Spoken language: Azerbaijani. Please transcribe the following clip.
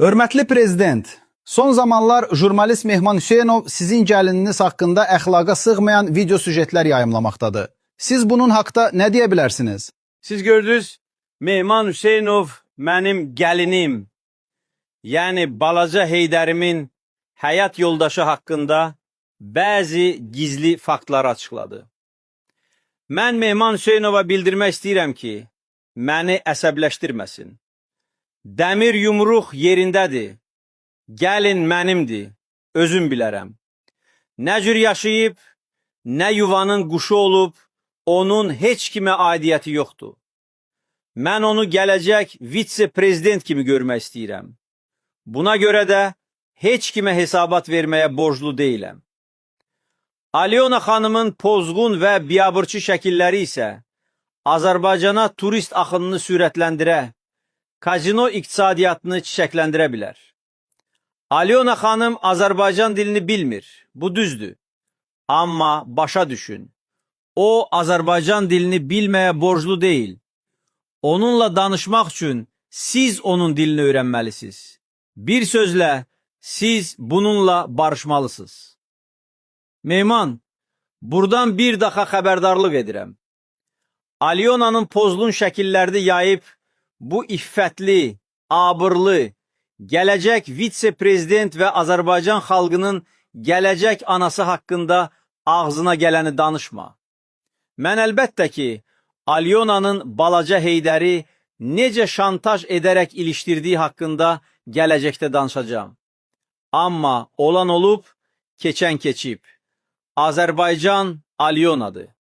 Hörmətli prezident, son zamanlar jurnalist Mehman Hüseynov sizin gəlininiz haqqında əxlaqa sığmayan video süjetlər yayımlamaqdadır. Siz bunun haqda nə deyə bilərsiniz? Siz gördünüz, Mehman Hüseynov mənim gəlinim, yəni balaca Heydərimin həyat yoldaşı haqqında bəzi gizli faktları açıqladı. Mən Mehman Hüseynova bildirmək istəyirəm ki, məni əsəbləşdirməsin. Dəmir yumruq yerindədir. Gəlin mənimdir, özüm bilərəm. Nə cür yaşayıb, nə yuvanın quşu olub, onun heç kimə aidiyyəti yoxdur. Mən onu gələcək vitse-prezident kimi görmək istəyirəm. Buna görə də heç kimə hesabat verməyə borclu deyiləm. Alyona xanımın pozğun və biabırçı şəkilləri isə Azərbaycana turist axınını sürətləndirə, kazino iqtisadiyyatını çiçəkləndirə bilər. Alyona xanım Azərbaycan dilini bilmir, bu düzdür. Amma başa düşün, o Azərbaycan dilini bilməyə borclu deyil. Onunla danışmaq üçün siz onun dilini öyrənməlisiniz. Bir sözlə, siz bununla barışmalısınız. Mehman, buradan bir daha xəbərdarlıq edirəm. Alyonanın pozğun şəkillərini yayıb bu iffətli, abırlı, gələcək vitse-prezident və Azərbaycan xalqının gələcək anası haqqında ağzına gələni danışma. Mən əlbəttə ki, Alyonanın balaca Heydəri necə şantaj edərək ilişdirdiyi haqqında gələcəkdə danışacağam. Amma olan olub, keçən keçib. Azərbaycan Alyonadır.